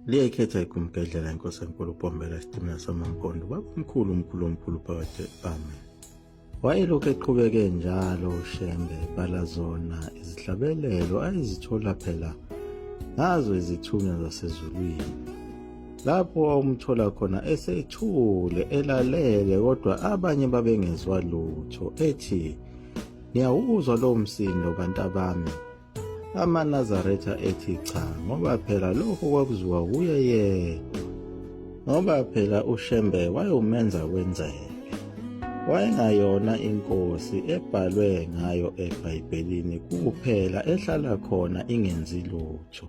Liyayikhetha igumgedlela inkosi enkulu uBhombela isitimela samampondo babamkhulu umkhulu omkhulu phakade amen. Wayelokhu eqhubeke njalo uShembe ebhala zona izihlabelelo ayezithola phela ngazo izithunywa zasezulwini. Lapho wawumthola khona esethule elalele kodwa abanye babengezwa lutho ethi niyawuzwa lowo msindo bantabami. AmaNazaretha ethi cha ngoba phela lokhu kwakuziwa wuye yedwa. Ngoba phela uShembe wayewumenza wenzeke. Wayengayona inkosi ebhalwe ngayo eBhayibhelini kuphela ehlala khona ingenzi lutho.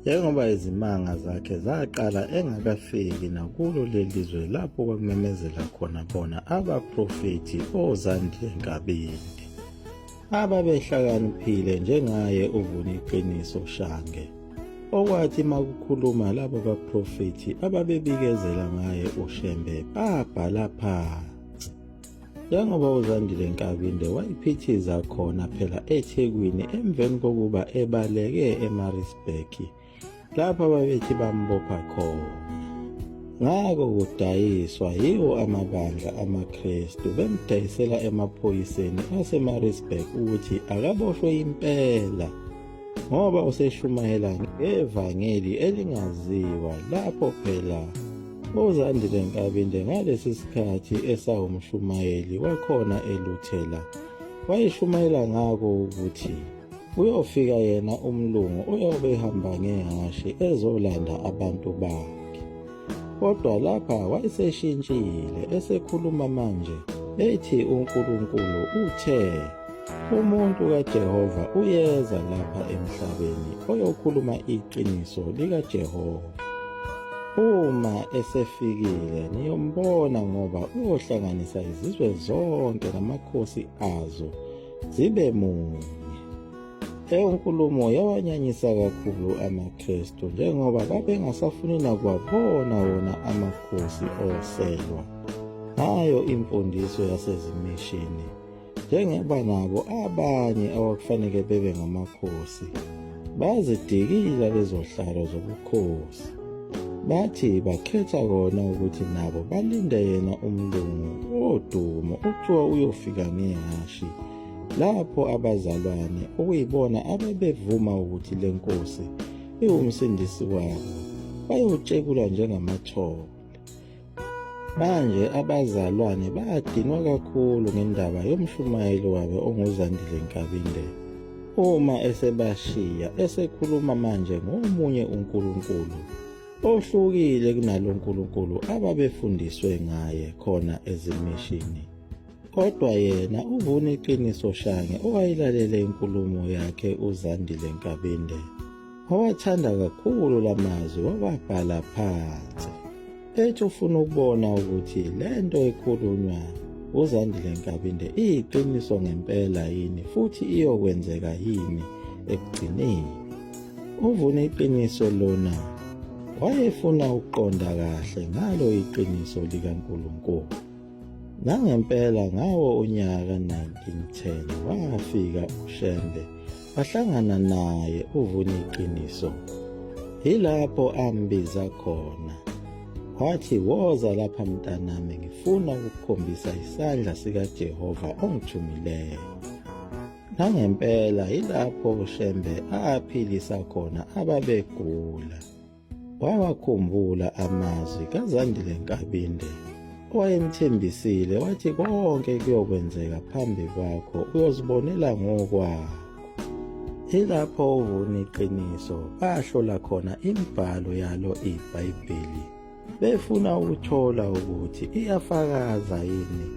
Njengoba izimanga zakhe zaqala engakafiki nakulo leli zwe lapho kwakumemezela khona bona abaprofethi oZandile Nkabinde. Ababehlakaniphile njengaye uVuniqiniso Shange, okwathi makukhuluma labo baprofethi ababebikezela ngaye uShembe babhala phansi. Njengoba uZandile Nkabinde wayiphithiza khona phela eThekwini emveni kokuba ebaleke eMaritzburg lapho ababethi bambopha khona. Ngako kudayiswa yiwo amabandla amaKristu bemdayisela emaphoyiseni aseMaritzburg ukuthi akaboshwe impela ngoba useshumayela ngevangeli elingaziwa lapho phela uZandile Nkabinde ngalesi sikhathi esawumshumayeli wakhona eLuthela wayeshumayela ngako ukuthi Uyofika yena umlungu uyobe ehamba ngehhashi ezolanda abantu bakhe. Kodwa lapha wayeseshintshile esekhuluma manje ethi uNkulunkulu uthe umuntu kaJehova uyeza lapha emhlabeni oyokhuluma iqiniso likaJehova. Uma esefikile niyombona ngoba uyohlanganisa izizwe zonke namakhosi azo zibe munye. Leyo nkulumo yawanyanyisa kakhulu amaKristu njengoba babengasafuni nakuwabona wona amakhosi oselwa ngayo imfundiso yasezimishini njengoba nabo abanye awakufanele bebe ngamakhosi bazidikila lezohlalo zobukhosi bathi bakhetha kona ukuthi nabo balinde yena umlungu odumo okuthiwa uyofika ngehhashi lapho abazalwane okuyibona ababevuma ukuthi le nkosi iwumsindisi wabo bayotshekulwa njengamathole. Manje abazalwane badinwa kakhulu ngendaba yomshumayeli wabo onguZandile Nkabinde. Uma esebashiya esekhuluma manje ngomunye uNkulunkulu ohlukile kunalo Nkulunkulu ababefundiswe ngaye khona ezimishini. Kodwa yena uvuna iqiniso Shange owayilalele inkulumo yakhe uZandile Nkabinde. Wawathanda kakhulu lamazwi wawabhala phansi. Ethi ufuna ukubona ukuthi lento ekhulunywa uZandile Nkabinde iyiqiniso ngempela yini futhi iyokwenzeka yini ekugcineni. Uvuna iqiniso lona wayefuna ukuqonda kahle ngalo iqiniso likaNkulunkulu. Nangempela ngawo unyaka 1910 wafika uShembe wahlangana naye uVuniqiniso. Yilapho ambiza khona wathi, woza lapha mntanami, ngifuna ukukukhombisa isandla sikaJehova ongithumileyo. Nangempela yilapho uShembe aphilisa khona ababegula. Wawakhumbula amazwi kaZandile Nkabinde owayemthembisile wathi konke kuyokwenzeka phambi kwakho uyozibonela ngokwakho. Ilapho uvuna iqiniso bahlola khona imibhalo yalo iBhayibheli befuna ukuthola ukuthi iyafakaza yini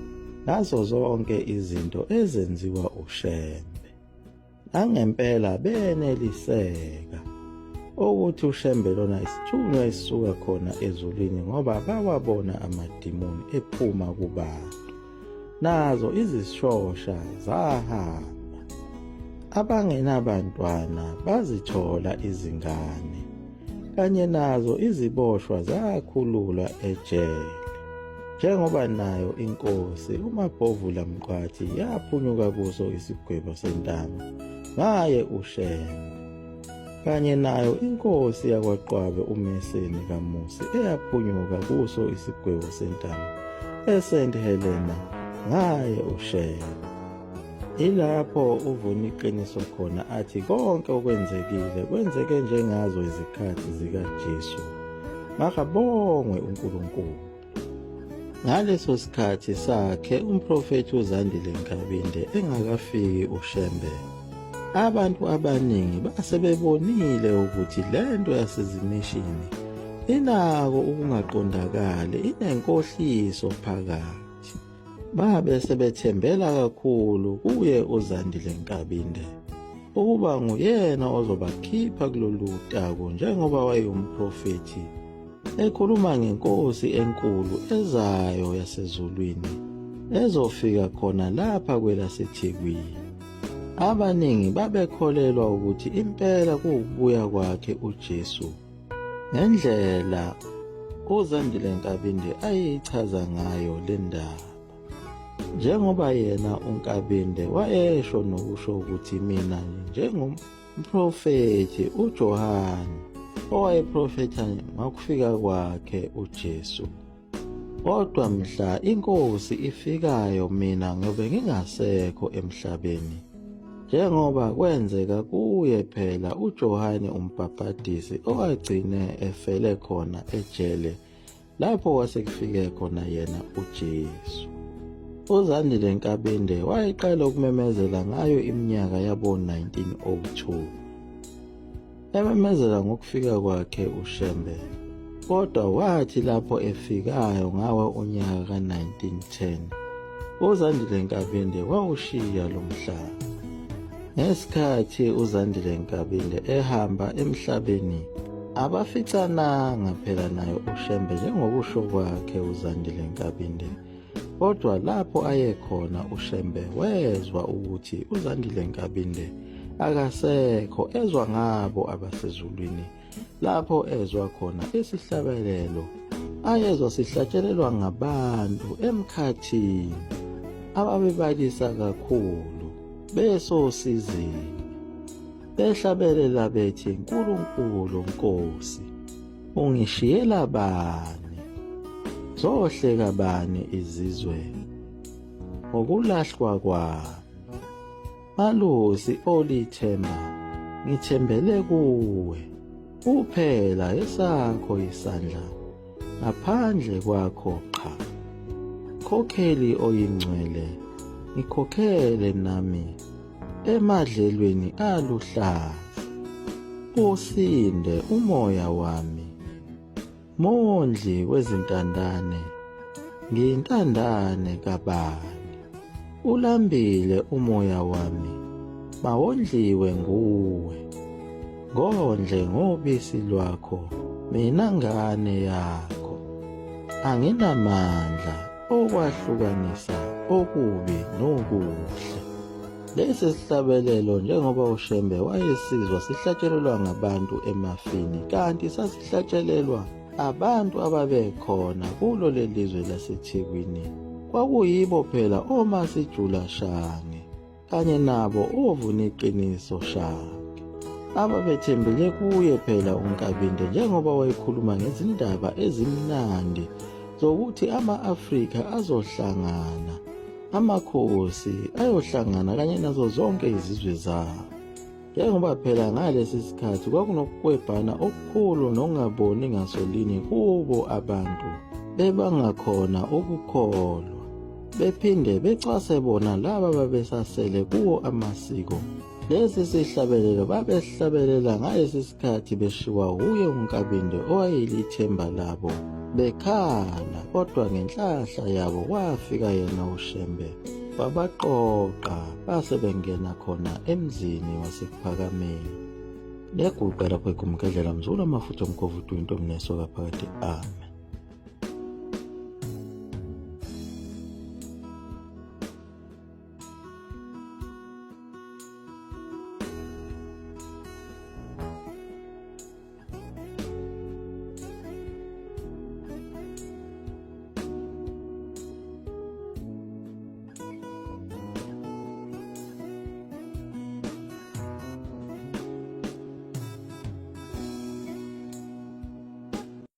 ngazo zonke izinto ezenziwa uShembe. Nangempela beneliseka ukuthi uShembe lona isithunywa esisuka khona ezulwini ngoba bawabona amadimoni ephuma kubantu. Nazo izishosha zahamba. Abangenabantwana bazithola izingane. Kanye nazo iziboshwa zakhululwa ejele. Njengoba nayo inkosi uMabhovula Mqwathi yaphunyuka kuso isigwebo sentamo ngaye uShembe. kanye nayo inkosi yakwaQwabe uMeseni kaMusi eyaphunyuka kuso isigwebo sentambo eSt Helena ngaye uShembe. Ilapho uvuna iqiniso khona athi konke okwenzekile kwenzeke njengazo izikhathi zikaJesu. Makabongwe uNkulunkulu. Ngaleso sikhathi sakhe umprofethi uZandile Nkabinde engakafiki uShembe, abantu abaningi base bebonile ukuthi lento yasezimishini inako ukungaqondakali, inenkohliso phakathi. Babe sebethembela kakhulu kuye uZandile Nkabinde ukuba nguyena ozobakhipha kulolu taku njengoba wayewumprofethi ekhuluma ngenkosi enkulu ezayo yasezulwini ezofika khona lapha kwelaseThekwini. Abaningi babekholelwa ukuthi impela kuwukubuya kwakhe uJesu ngendlela uZandile Nkabinde ayeyichaza ngayo le ndaba. Njengoba yena uNkabinde wayesho nokusho ukuthi mina njengomprofethi uJohane owayeprofetha ngokufika kwakhe uJesu kodwa mhla inkosi ifikayo mina ngobe ngingasekho emhlabeni njengoba kwenzeka kuye phela uJohane umbhabhadisi owagcine efele khona ejele lapho kwasekufike khona yena uJesu. UZandile Nkabinde wayeqala ukumemezela ngayo iminyaka yabo-1902 ememezela ngokufika kwakhe uShembe kodwa wathi lapho efikayo ngawo unyaka ka-1910 uZandile Nkabinde wawushiya lo mhlaba. Ngesikhathi uZandile Nkabinde ehamba emhlabeni abaficananga phela naye uShembe njengokusho kwakhe uZandile Nkabinde kodwa lapho ayekhona uShembe wezwa ukuthi uZandile Nkabinde akasekho ezwa ngabo abasezulwini lapho ezwa khona isihlabelelo ayezwa sihlatshelelwa ngabantu emkhathini ababebalisa kakhulu besosizini behlabelela bethi Nkulunkulu Nkosi ungishiyela bani zohleka bani izizwe ngokulahlwa kwami Malusi olithemba ngithembele kuwe kuphela esakho isandla ngaphandle kwakho qha khokheli oyingcwele ngikhokhele nami emadlelweni aluhlaza usinde umoya wami Mondli wezintandane, ngiyintandane kabani? Ulambile umoya wami, mawondliwe nguwe. Ngondle ngobisi lwakho, mina ngane yakho. Anginamandla okwahlukanisa okubi nokuhle. Lesi sihlabelelo njengoba uShembe wayesizwa sihlatshelelwa ngabantu emafini kanti sasihlatshelelwa abantu ababekhona kulo lelizwe laseThekwini. Kwakuyibo phela oMasijula Shange kanye nabo oVuniqiniso Shange ababethembele kuye phela uNkabinde njengoba wayekhuluma ngezindaba ezimnandi zokuthi ama-Afrika azohlangana Amakhosi ayohlangana kanye nazo zonke izizwe zawo. Njengoba phela ngalesi sikhathi kwakunokukwebhana okukhulu nokungaboni ngasolinye kubo abantu bebangakhona ukukholwa bephinde becwase bona laba babesasele kuwo amasiko. Lesi sihlabelelo babehlabelela ngalesi sikhathi beshiwa wuye uNkabinde owayelithemba labo bekhala kodwa ngenhlahla yabo kwafika yena uShembe wabaqoqa base bengena khona emzini waseKuphakameni. Liyaguqa lapho igumgedlela mzukulu amafutha omkhovu uDwinto mnesoka phakade amen.